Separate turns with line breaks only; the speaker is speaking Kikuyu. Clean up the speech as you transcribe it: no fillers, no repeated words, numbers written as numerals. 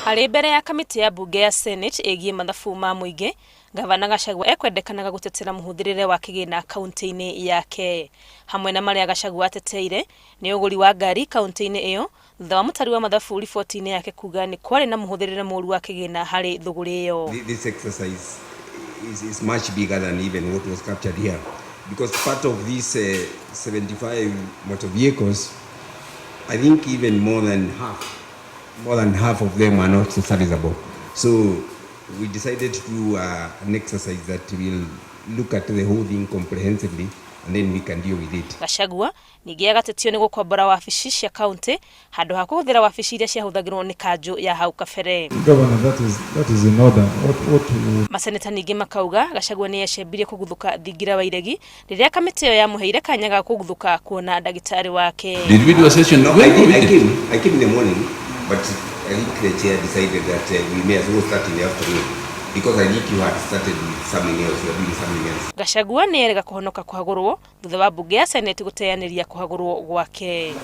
Arĩ mbere ya kamĩtĩ ya mbunge ya Senate ĩgiĩ mathabu ma mũingĩ, Gavana Gachagua ekwendekanaga gũtetera mũhũthĩrĩre wa kĩgĩna kaunti-inĩ yake. Hamwe na marĩa Gachagua ateteire nĩ ũgũri wa ngari kaunti-inĩ ĩyo thutha wa mũtari wa mathabu riboti-inĩ yake kuga nĩ kwarĩ na mũhũthĩrĩre mũru wa kĩgĩna harĩ thũgũrĩ ĩyo.
This exercise is much bigger than even what was captured here because part of these 75 motor vehicles, I think even more than half of them are not serviceable. So we decided to do an exercise that will look at the whole thing comprehensively and then we can deal with it.
Gachagua ningĩ agatetio nĩ gũkombora wabici cia kaunti handũ ha kũhũthĩra wabici iria ciahũthagĩrwo nĩ kanjũ ya hau kabere.
Governor, that is in order. What would
Maseneta ningĩ makauga Gachagua nĩ ecembirie kũguthũka thingira wa iregi rĩrĩa kamĩtĩ ĩyo yamũheire kanya ga kũguthũka kuona ndagĩtarĩ wake.
Did we do a session?
No,
When
I did,
we
I
did.
came in the morning, but I think the chair decided that we may as well start in the afternoon because I think you had started with something else, you were doing something else.
Gachagua nĩ erega kũhonoka kũhagũrwo thutha wa mbunge ya Senate gũteanĩria kũhagũrwo gwake.